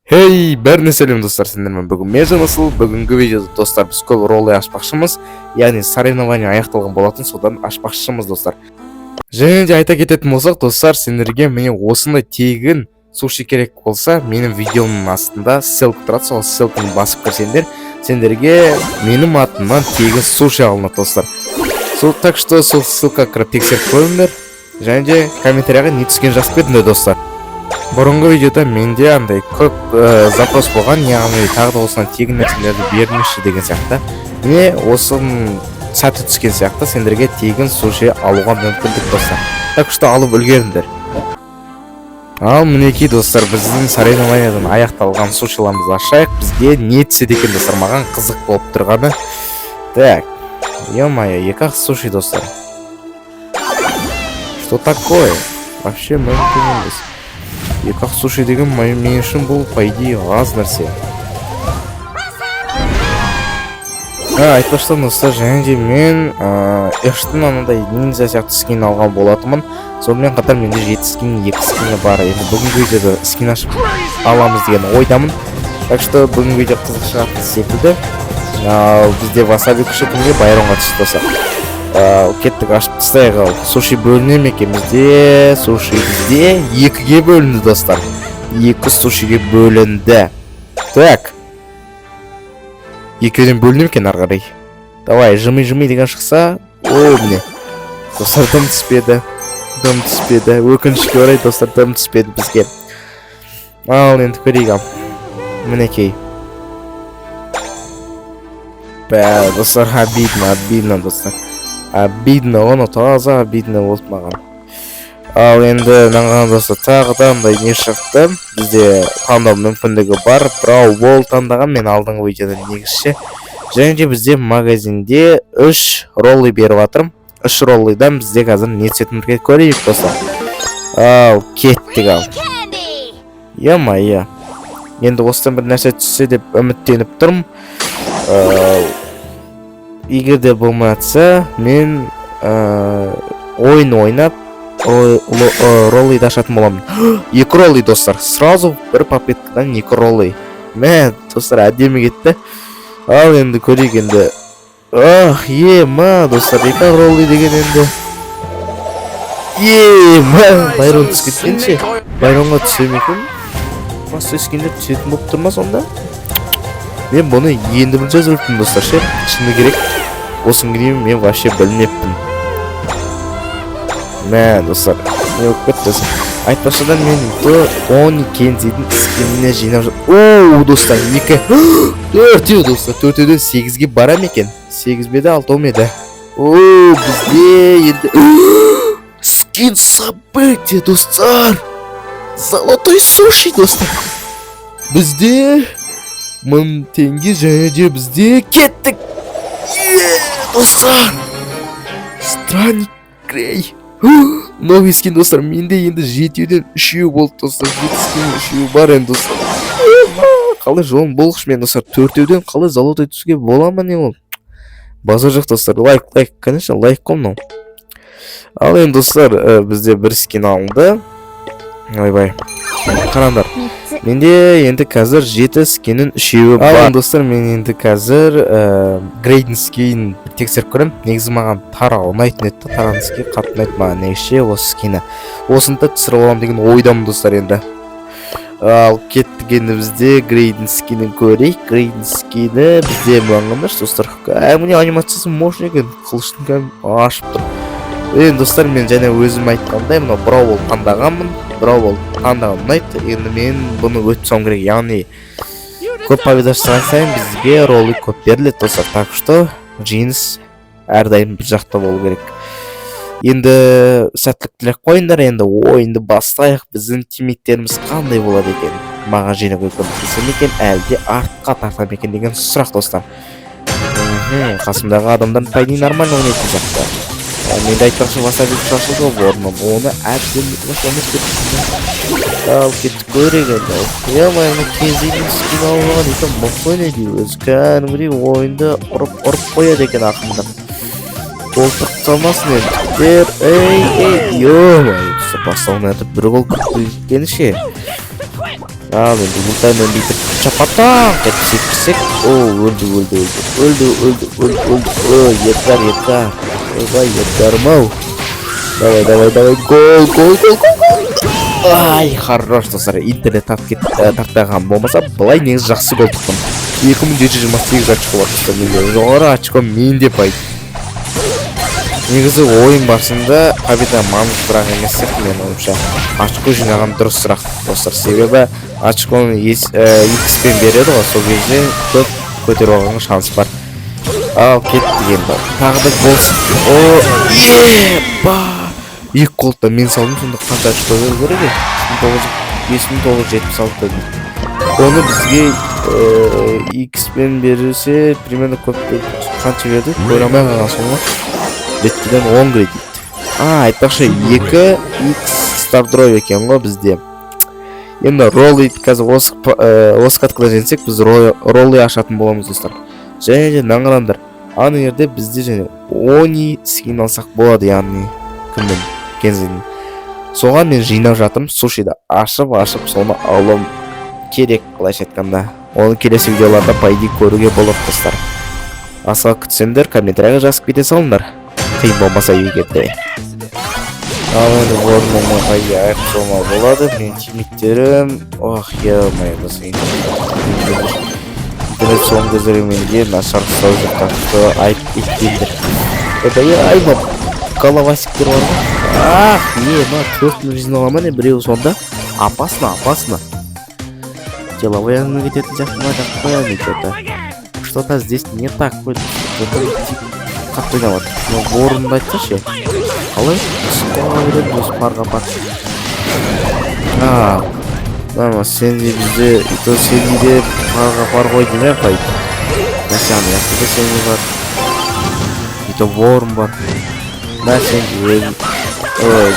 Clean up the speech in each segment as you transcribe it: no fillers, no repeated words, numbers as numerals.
Хей, бәріне сәлем, достар! Сендермен бүгін мен, Жанасыл. Бүгінгі видеода, достар, біз көп роллы ашпақшымыз, яғни соревнование аяқталған болатын, содан ашпақшымыз, достар. Және де айта кететін болсақ, достар, сендерге міне осындай тегін суши керек болса, менің видеомның астында ссылка тұрады. Сол ссылканы басып кірсеңдер, сендерге менің атымнан тегін суши алынады, достар. Сол, так что сол ссылкаға кіріп, тексеріп көріңдер және де комментарияға не түскенін жазып кетіңдер, достар. Бұрынғы видеода менде андай көп запрос болған, яғни тағы да осындай тегін нәрселерді беріңізші деген сияқты. Міне, осының сәті түскен сияқты, сендерге тегін суши алуға мүмкіндік, достар. Так что алып үлгеріңдер. Ал мінекей, достар, біздің соревнованиядан аяқталған сушиларымызды ашайық. Бізге не түседі екен, достар? Маған қызық болып тұрғаны. Так, ё-моё, екі ақ суши, достар. Что такое вообще? Мүмкін емес. Екі ақ суши деген мен үшін бұл, по идее, аз нәрсе. Айтпақшы, достар, және де мен Эштің анандай ниндзя сияқты скин алған болатынмын. Сонымен қатар менде жеті скин, екі скині бар. Енді бүгінгі видеода скин ашып аламыз деген ойдамын. Так что бүгінгі видео қызық шығатын секілді. Ал бізде васаби күші кімге? Байронға түсті, достар. Ал кеттік, ашып тастайық. Ал суши бөліне ме екен бізде? Суши бізде екіге бөлінді, достар, екі сушиге бөлінді. Так, екеуден бөліне ме екен ары қарай? Давай, жми, жми деген шықса. О, міне, достар, дым түспеді, дым түспеді, өкінішке орай, достар, дым түспеді бізге. Ал енді көрейік. Ал мінекей. Бә, достар, обидно, обидно, достар, обидно. Оны таза обидно болды маған. Ал енді мынаған, достар, тағы да андай не шықты. Бізде таңдау мүмкіндігі бар. Брау Бол таңдаған мен алдыңғы видеода негізі. Және де бізде магазинде үш роллы беріп жатырмын. Үш роллыдан бізде қазір не түсетінін бірге көрейік, достар. Ал кеттік, ал. Ё-моё, енді осыдан бір нәрсе түссе деп үміттеніп тұрмын. Егер де болмай жатса, мен ойын ойнап роллыды ашатын боламын. Екі роллы, достар, сразу бір попыткадан екі роллы. Мә, достар, әдемі кетті. Ал енді көрейік енді. Ах, ема, достар, екі роллы деген енді. Ема, Байрон түсіп кеткенше. Байронға түсе ме екен? Просто скиндер түсетін болып тұр ма сонда? Мен бұны енді біліп жазып, достар, ше, шыны керек, осыны дейін мен вообще білмеппін. Мә, достар, не болып кетті? Айтпақшы да, мен то Они Кензидің скиніне жинап. О, достар, екі, төртеу, достар, төртеуден сегізге бара ма екен? Сегіз бе еді, алтау ма еді? О, бізде енді скин событие, достар, золотой суши, достар. Бізде 1000 теңге және де бізде кеттік. Е, достар, Странник Грей, новый скин, достар. Менде енді жетеуден үшеу болды, достар. Жеті скин, үшеуі бар енді, достар. Ема, қалай жолым болғыш мен, достар? Төртеуден қалай золотой түсуге бола ма, не ол? Базар жоқ, достар. Лайк, лайк, конечно, лайк қой мынау. Ал енді, достар, бізде бір скин алынды. Ойбай, қараңдар, менде енді қазір жеті скиннің үшеуі бар. Ал достар, мен енді қазір Грейдің скинін тексеріп көремін. Негізі маған Тара ұнайтын еді да, Тараның скині қатты ұнайды маған негізі ше. Осы скині, осыны да түсіріп аламын деген ойдамын, достар, енді. Ал кеттік, енді бізде Грейдің скинін көрейік. Грейдің скині бізде, мынаны, достар, кәдімгідей анимациясы мощный екен, қылыштың кәдімгі ашып тұр. Енді, достар, мен және өзім айтқандай, мынау Брау Бол таңдағанмын. Брау Бол таңдаған ұнайды. Енді мен бұны өтіп тастауым керек, яғни көп победа жасаған сайын бізге ролы көп беріледі, достар. Так что жеңіс әрдайым бір жақта болу керек. Енді сәттілік тілеп қойыңдар. Енді ойынды бастайық. Біздің тиммейттеріміз қандай болады екен? Маған жинауға көмектесе ме екен, әлде артқа тарта ма екен деген сұрақ, достар. Қасымдағы адамдар, по идее, нормально ойнайтын сияқты. Мен де, айтпақшы, васаби шашылды ғой орнынан, оны әбден ұмытып кеттім. Ал кеттік, көрейік енді. Е, мына Кезидің скин алып алған екен, мықты ойнайды өзі, кәдімгідей ойынды ұрып ұрып қояды екен ақырындап. Қолтық салмасын енді, жігіттер. Ей, ей, ё-моё, достар, бастауын бір гол кеткені ше. Ал енді ультамен бүйтіп чапатақ етіп секірсек. О, өлді, өлді, өлді, өлді, өлді, өлді, өлді. Ой, Эдгар, Эдгар, ойбай, Эдгарым ау, давай, давай, давай, гол, гол, гол, гол, гол! Ай, хорош, достар. Интернет тартпай қалған болмаса, былай негізі жақсы гол тықтым. 2728 очко бар, достар, менде. Жоғары очко менде по негізі. Ойын барысында победа маңыздырақ емес сияқты, менің ойымша. Очко жинаған дұрысырақ, достар, себебі очконы икспен береді ғой, сол кезде көп көтеріп алғанға шанс бар. Ал кеттік енді, тағы да гол. О, еба, екі голды мен салдым. Сонда қанша очко беру керек еді? 59жетпіс алты дейді. Оны бізге икспен берсе, примерно көп қанша берді, көре алмай қалған соң ғой. Редкиден 10 кредит. А, айтпақшы, 2 икс стардроп екен ғой бізде. Енді роллы қазір осы каткада жеңсек, біз роллы ашатын боламыз, достар. Және де мынаны қараңдар, ана жерде бізде және они скин алсақ болады, яғни кімнің, Кензидің. Соған мен жинап жатырмын, сушиді ашып ашып соны алуым керек. Былайша айтқанда, оны келесі видеоларда, по идее, көруге болады, достар. Асыға күтсеңдер, комментарийға жазып кете салыңдар, қиын болмаса егер де. Ал енді орнына, по идее, аяқ соғуға болады. Менің тиммейттерім, ох, ё-моё, интернет соңғы кездері менде нашар ұстап жүр, так что айып етпеңдер. Это ай, мына головастиктер бар ғой. Ах, е, мына төрт мың жинала ма, не, біреуі? Сонда опасно, опасно. Деловой әңгіме кететін сияқты ма деп қоямын. Что-то здесь не так қой, что-то қатты ойнап жатыр. Но орынды айтсашы, қалай түсіп беремін осы парға пар. А, мына Сенди бізде, и то Сендиде парға пар ғой деймін, иә, по идее. Мәсе, ана жақта да Сенди бар, и то ворон бар. Мә, Сенди өзің. Ой,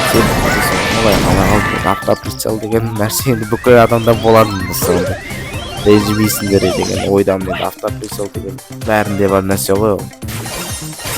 сен қалай қалай қалдың? Автоприцел деген нәрсе енді бүкіл адамда болады мысалы, ренжімейсіңдер деген ойдамын. Енді автоприцел деген бәрінде бар нәрсе ғой, ол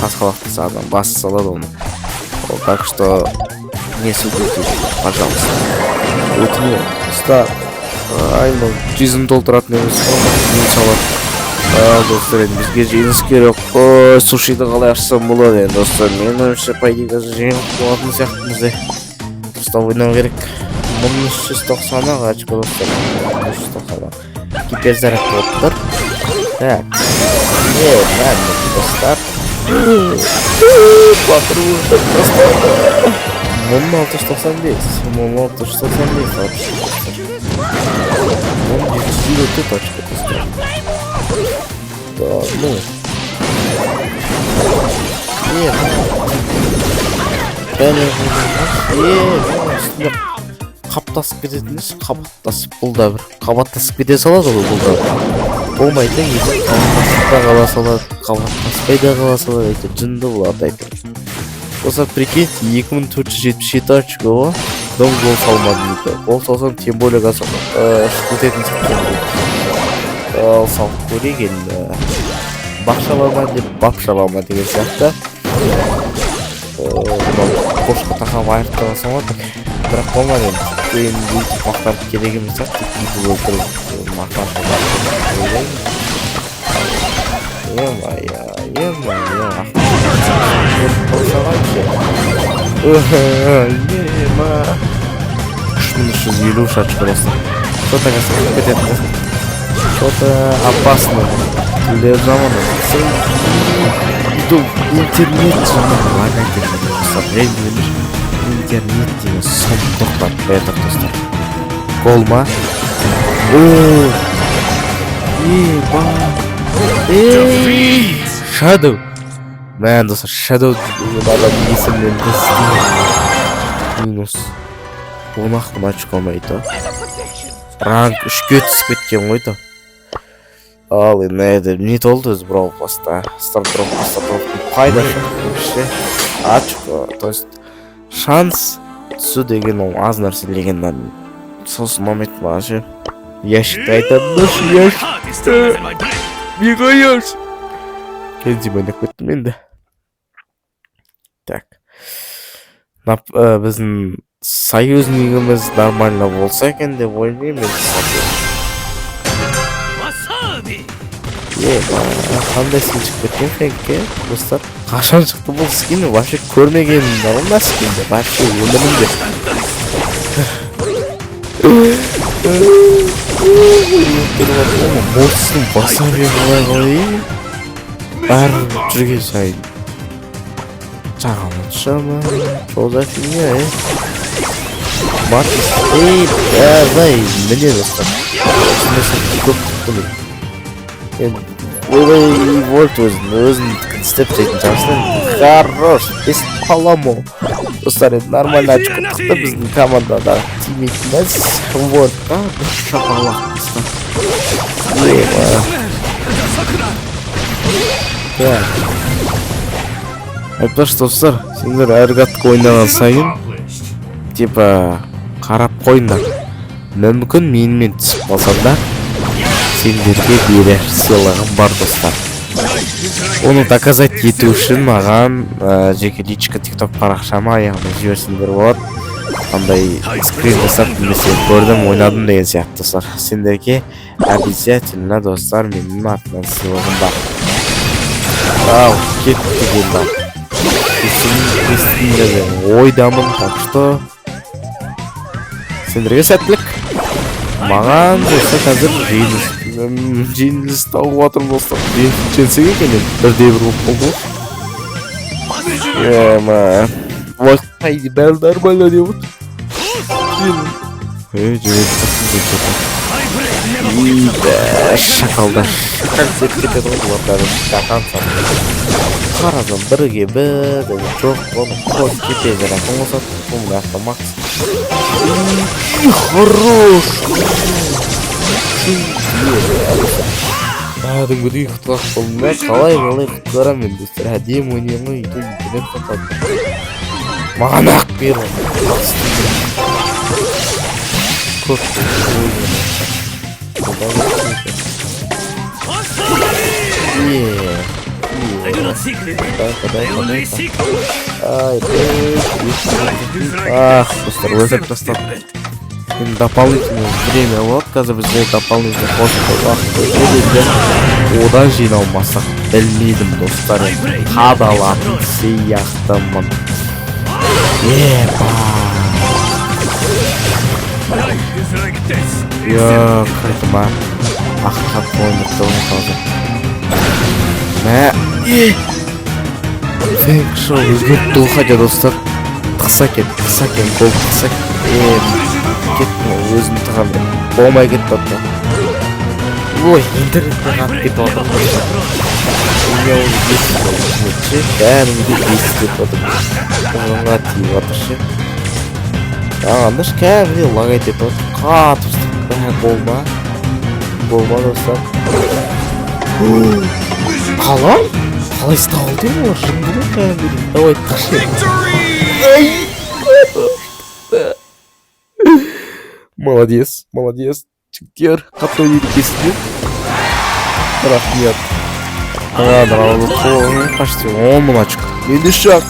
сасқалақтаса, адам баса салады оны. Ол, так что не судите, пожалуйста, өтінемін, ұста. Ай, мынау жүзін толтыратын емес қой, мен салады. Ал, достар, енді бізге жеңіс керек қой. Сушиді қалай ашсам болады енді, достар? Менің ойымша, по идее, қазір жеңіліп қалатын сияқтымыз де. Дұрыстап ойнау керек. 1390 ақ очко, достар, 1390 ақ. Гиперзаряд болып тұр. Так, е, мә, достар, батыр достар, 1695, 1695 вообще, достар, 1754 очко, достар. Да ну, е, бәле, е, үстінде қаптасып кететін ше, қабаттасып. Бұл да бір қабаттасып кете салады ғой. Бұл да болмайды кезде қабаттасып та қала салады, қабаттаспай да қала салады, әйтеуір жынды болады әйтеуір. Достар, прикиньте, 2477 очко ғой. Дым гол салмадым дейді. Гол салсам, тем более қазір ұшып кететін сияқты. Ал салып көрейік енді, бақ шаба ма деп, бап шаба ма деген сияқты. Мынау бошқа тақап айырып қалсам ғой, так, бірақ болмады. Енді енді өйтіп мақтанып керек емес сияқты, бүйтіп өлтіріп мақтанып ойлаймын. Е-мое, е-мое, қалсағаншы, ема, 3353 очко, достар. Что-то қазір кететін сияқты, что-то опасно. Тілдер жаман, интернет жаман лагать етеді, достар, ренжімеңдер. Интернет деген сұмдық тартпай жатыр, достар. Гол ма? О, еба, ей, Шадоу. Мә, достар, Шадоу деген адам есімнен минус он ақ мың очко ма еді? Ранг 3-ке түсіп кеткен ғой то. Ал енді не толды өзі? Бравл пасста, стардроп, стардроптың пайдасы вообще очко, то есть шанс түсу деген ол аз нәрсе легендарный. Сосын ұнамайды маған ше. Ящикті айтады, ящик мега ящик. Кензи ойнап кеттім енді. Так, біздің Союзник іміз нормально болса екен деп ойлаймын мен, кстати. わさび。 Е, қандай скин шығып кеткен Фрэнкке, достар? Қашан шықты бұл скин? Вообще көрмегенмін да ғой мына скинді вообще өмірімде. Мортистің васаби қалай қалай бәрі жүрген сайын жағалап түсе ма? Что за фигня, е? Мортис, ей, давай, міне, достар, осындай сәтте көп күттім енді. Ойбай, Вольт өзін өзін істеп тастайтын шығарсың. Хорош, бес аламын. Достар, енді нормально очко тықты біздің командадағы тиммейтіміз Вольтқа бір шапалақ, достар. Еба. Так, айтпақшы, достар, сендер әр катка ойнаған сайын типа қарап қойыңдар, мүмкін, менімен түсіп қалсаңдар, сендерге берер сыйлығым бар, достар. Оны доказать ету үшін маған жеке личка Тикток парақшама аяғына жіберсеңдер болады, андай скрин жасап немесе көрдім, ойнадым деген сияқты. Достар, сендерге обязательно, достар, менің атымнан сыйлығым бар. Ал кеттік енді, естіңдер деген ойдамын. Так что сендерге сәттілік, маған болса қазір жеңіс, жеңіліс тауып жатырмын, достар. Жеңсек екен енді, 1-1 болып қалды ғой. Ема, вот по идее бәрі нормально деп отыр. Ей, жіберіп тастадым. Шакалдар, шакал істеп кетеді ғой бұлар бәрі до конца. Қарасам, 1-1 деген жоқ, оны қос кете беретін қосады. Мына жақта Макс. И хорош, кәдімгідей құтқарып қалдым да. Қалай, қалай құтқарамын мен, достар? Әдемі ойнаймын ғой, и то интернет қатады маған. Ақ бер, көп. Е. I do not seek revenge. Дай-ка, I дай-ка, only дай-ка. seek Ай, ах, достар, өлтіріп тастады. Енді дополнительное время болады қазір бізде, дополнительный қосымша уақыт өтеді. Одан жиналмасақ, білмедім, достар, енді қадалатын сияқтымын. Еба. Life is like death. Я қайты ма, ақиқат ойнап тұр ғой қазір. Мә, е, Фэнк шоу өзгертті ғой. Хотя, достар, тықса екен, тықса екен, гол тықса екен. Е, кеттім ғой, өзім тығамын, болмай кетті ғой. Ой, интернетте қатып кетіп жатыр, достар. У меня уже бесит интернет ше, кәдімгідей бесит етіп жатыр, мұрынға тиіп жатыр ше. Ағандаш, кәдімгідей лагать етіп жатыр, қатып. Мә, гол ма, гол ма, достар? Қалай, қалай ұстап алды олар? Жынды ғой кәдімгідей. Давай, тықшы. Ай, молодец, молодец, жігіттер, қатты ойнайды екенсіңдер. Рахмет. Ладно, почти 10 000 очко. Менде шақ.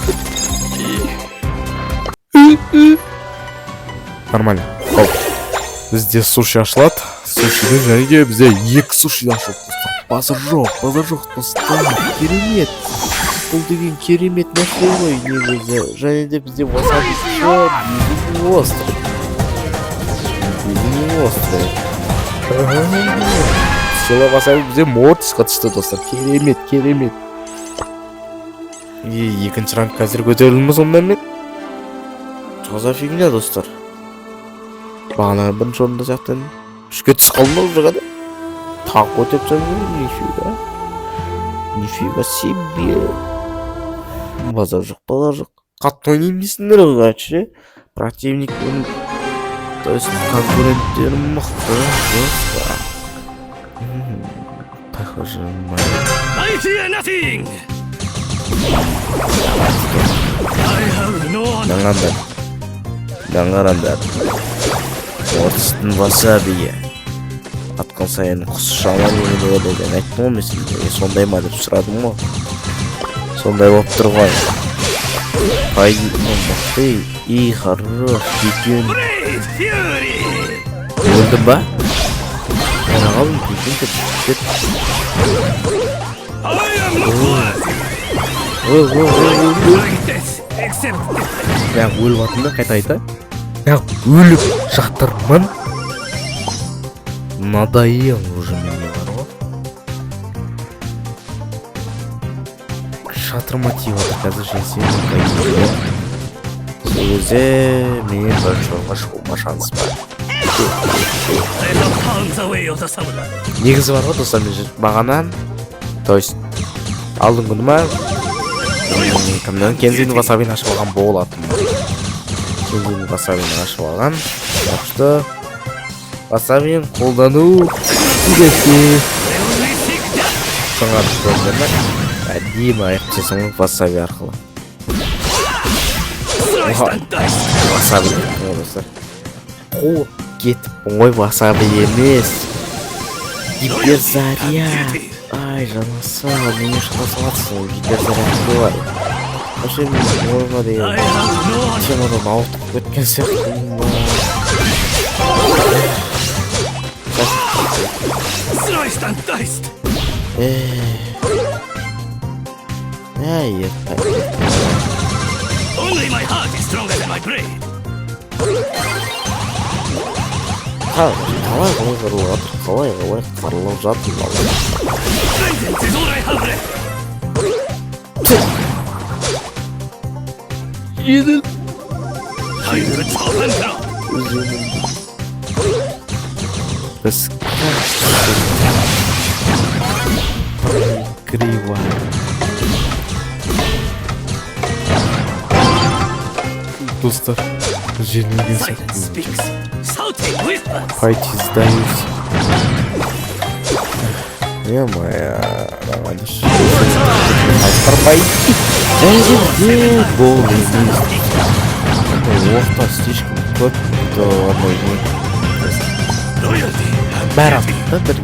Нормально. Хоп. Бізде суши ашылады. Сушидің және де бізде екі суши ашылды, достар. Базар жоқ, базар жоқ, достар. Керемет. Бұл деген керемет нәрсе ғой негізі. Және де бізде васаби негізі острый. Негізі острый. Сила васаби бізде Мортисқа түсті, достар. Керемет, керемет. И екінші ранг қазір көтерілдіміз онда мен. Что за фигня, достар? Бағана бірінші орында сияқты едім. Үшке түсіп қалдым ба уже қада? Тағы көтеріп тастадым. Нифига. Нифига себе. Базар жоқ, базар жоқ. Қатты ойнаймын дейсіңдер ғой, короче. Противник менің, то есть конкуренттерім мықты, жестко. Похоже, I fear nothing. I have no honor. Мынаңғандар. Мынаңғарандар. Мортистің васабиі. Атқан сайын құс шаман болады екен. Айттым ғой мен сендерге, сондай ма деп сұрадым ғой. Сондай болып тұр ғой. По мықты и хорош екен. Great fury! Өлдім ба? Қайда қалдым, прикиньте, кет. I am not worthy. Ой, ой, ой, ой, ой. Like death, except different. Бірақ өліп жатырмын да, қайта қайта. Бірақ өліп жатырмын. Надоел уже менде бар ғой. Шатырыма тиіп жатыр қазір, жесем қайтеді. Сол кезде мен бірінші орынға шығуыма шанс бар. I have found the way of the samurai. Негізі бар ғой, достар, мен бағана, то есть алдыңғы күні ма, кімнен Кензин Васабин ашып алған болатынмын. Кензин Васабин ашып алған. Так что Васабин қолдану керек. I only seek death. Соңғы көрдіңдер ме? Әдемі аяқ жасаған Васаби арқылы. Sliced and diced. Васаби деп қой, достар. Қуып кетіппін ғой, Васаби емес. Гиперзаряд. Ай, жанаса, неге шыға саласың ол гиперзаряд қой. Вообще мен ойыма I деген have no honor. Темадан ауытқып кеткен сияқтымын ба? Sliced and diced. Әй, ертпай. Only my heart is stronger than my brain. Қалай қалай қырылып жатыр, қалай қалай қырылып жатыр мынау. Vengeance is all I have left. Еділ. Time to chop and drop. Біз проигрываем. Достар, жеңілген Silence сияқтымын. Speaks. Shouting whispers. Пойти сдаюсь. Е-мое, давай. Қайтармай. Және де гол емес. Орта слишком көп до одной не. Loyalty and Бәрі duty. атты да бір.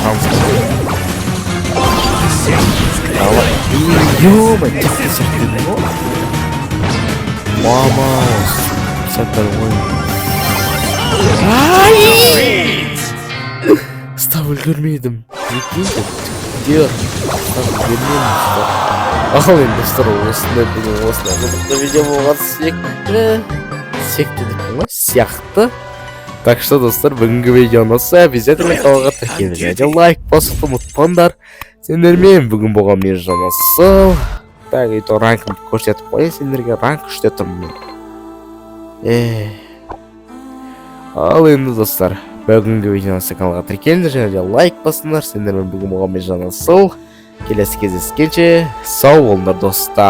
Шанс. Давай. Ё-моё, тіпті сияқты едім ғой. Мама, сәл ғой. Ай! Ұстап үлгермедім. Прикиньте, түктер. Ұстап үлгермедім, достар. Ал енді, достар, осындай бүгін осындай қызықты видео болған секті. Секті деп ғой, сияқты. Так что, достар, бүгінгі видео ұнаса, обязательно каналға тіркеліп және лайк басуды ұмытпаңдар. Сендермен бүгін болған мен, Жанасыл. Так, и то ранкымды көрсетіп қояйын сендерге, ранк 3-те тұрмын мен. Ал енді, достар, бүгінгі видео ұнаса, каналға тіркеліңдер және де лайк басыңдар. Сендермен бүгін болған мен, Жанасыл. Келесі кездескенше сау болыңдар, достар.